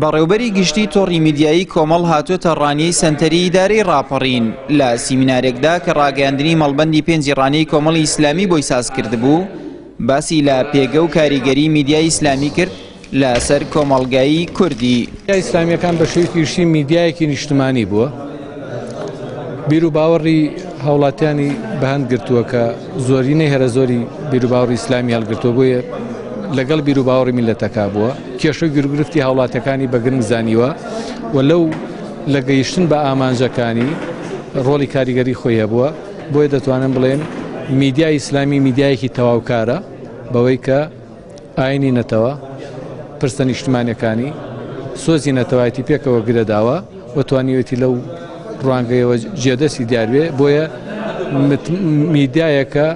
بەڕێوبەری گشتی تۆڕی میدیایی کۆمەڵ هاتۆتە ڕانیەی سەنتەری ئیدارەی ڕاپەڕین لە سیمینارێکدا کە ڕاگەیاندنی مەڵبەندی پێنجی ڕانیەی کۆمەڵی ئیسلامی بۆی ساز کردبوو باسی لە پێگە و کاریگەری میدیای ئیسلامی کرد لەسەر کۆمەڵگای کوردی. میدیا ئیسلامییەکان بە شێوەیەکی گشتی میدیایەکی نیشتمانی بووە، بیروباوەڕی هاوڵاتیانی بەهەند گرتووە کە زۆرینەی هەرە زۆری بیروباوەڕی ئیسلامی هەڵگرتووە، بۆیە لەگەڵ بیروباوەڕی میللەتەکە بووە، کێشە و گیروگرفتی هاوڵاتیەکانی بە گرنگ زانیوە و لەو لە گەیشتن بە ئامانجەکانی ڕۆڵی کاریگەری خۆی هەبووە، بۆیە دەتوانم بڵێم میدیای ئیسلامی میدیایەکی تەواوکارە بەوەی کە ئاینی نەتەوە، پرسە نیشتمانیەکانی، سۆزی نەتەوایەتی پێکەوە گرێداوە و توانیوێتی لەو ڕوانگەیەوە جێدەستی دیار بێ، بۆیە میدیایەکە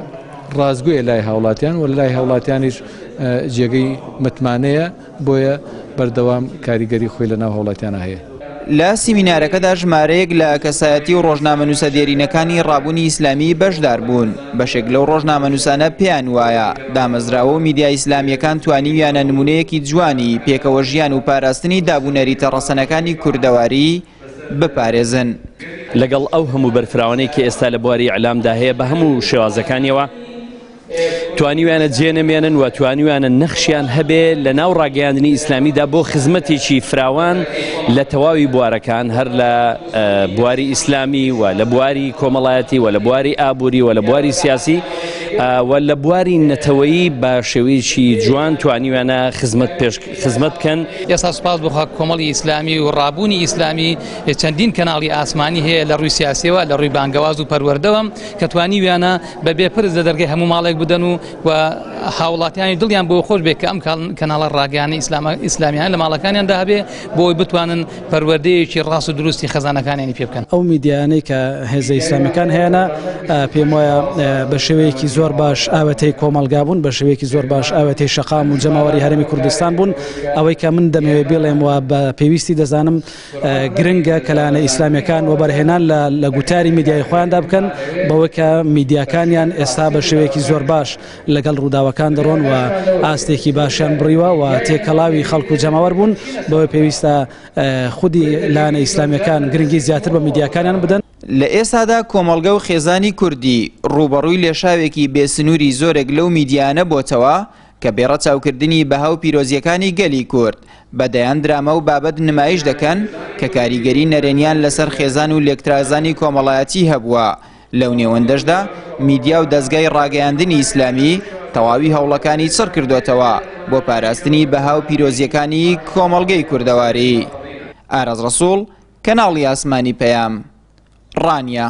ڕاستگۆیە لای هاوڵاتیان و لای هاوڵاتیانیش جێگەی متمانەیە، بۆیە بەردەوام کاریگەری خۆی لەناو هاوڵاتیانا هەیە. لە سیمینارەکەدا ژمارەیەک لە کەسایەتی و ڕۆژنامەنووسە دێرینەکانی ڕابوونی ئیسلامی بەشدار بوون، بەشێک لەو ڕۆژنامەنووسانە پێیان وایە دامەزراوە و میدیا ئیسلامییەکان توانیویانە نموونەیەکی جوانی پێکەوەژیان و پاراستنی دابونەریتە ڕەسەنەکانی کوردەواری بپارێزن. لەگەڵ ئەو هەموو بەرفراوانەی کە ئێستا لە بواری ئیعلامدا هەیە بە هەموو شێوازەکانیەوە، توانیویانە جێ نەمێنن و توانیویانە نەخشیان هەبێ لە ناو ڕاگەیاندنی ئیسلامیدا بۆ خزمەتێکی فراوان لە تەواوی بوارەکان هەر لە بواری ئیسلامی و لە بواری کۆمەڵایەتی و لە بواری ئابووری و لە بواری سیاسی و لە بواری نەتەوەیی بە شێوەیەکی جوان توانیویانە خزمەت پێش خزمەت بکەن. ئێستا سوپاس بۆ خوا کۆمەڵی ئیسلامی و ڕابوونی ئیسلامی چەندین کەناڵی ئاسمانی هەیە لە ڕووی سیاسیەوە لە ڕووی بانگەواز و پەروەردەوە کە توانیویانە بە بێ پرس لە دەرگەی هەموو ماڵێک بدەن و و هاوڵاتیانی دڵیان بۆ خۆش بێت کە ئەم کەناڵە ڕاگەیانە ئیسلامیانە لە ماڵەکانیاندا هەبێ بۆ ئەوەی بتوانن پەروەردەیەکی ڕاست و دروستی خەزانەکانیانی پێ بکەن. ئەو میدیایانەی کە هێزە ئیسلامیەکان هەیانە پێم وایە بە شێوەیەکی زۆر باش ئاوێتەی کۆمەڵگا بوون، بە شێوەیەکی زۆر باش ئاوێتەی شەقام و جەماوەری هەرێمی کوردستان بوون. ئەوەی کە من دەمەوێت بیڵێم و بە پێویستی دەزانم گرنگە کە لایەنە ئیسلامیەکان وەبەرهێنان لە گوتاری میدیایی خۆیاندا بکەن بەوەی کە میدیاکانیان ئێستا بە شێوەیەکی زۆر باش لەگەڵ ڕووداوەکان دەڕۆن و ئاستێکی باشیان بڕیوە و تێکەڵاوی خەڵک و جەماوەر بوون، بەوەی پێویستە خودی لایەنە ئیسلامیەکان گرنگی زیاتر بە میدیاکانیان بدەن. لە ئێستادا کۆمەڵگە و خێزانی کوردی ڕووبەڕووی لێشاوێکی بێ سنووری زۆرێک لەو میدیایانە بۆتەوە کە بێ ڕەچاوکردنی بەها و پیرۆزییەکانی گەلی کورد بە دەیان دراما و بابەت نمایش دەکەن کە کاریگەری نەرێنیان لەسەر خێزان و لێکترازانی کۆمەڵایەتی هەبووە، لەو نێوەندەشدا میدیا و دەزگای ڕاگەیاندنی ئیسلامی تەواوی هەوڵەکانی چڕ کردۆتەوە بۆ پاراستنی بەها و پیرۆزییەکانی کۆمەڵگەی کوردەواری. ئاراس ڕەسوڵ، کەناڵی ئاسمانی پەیام، ڕانیە.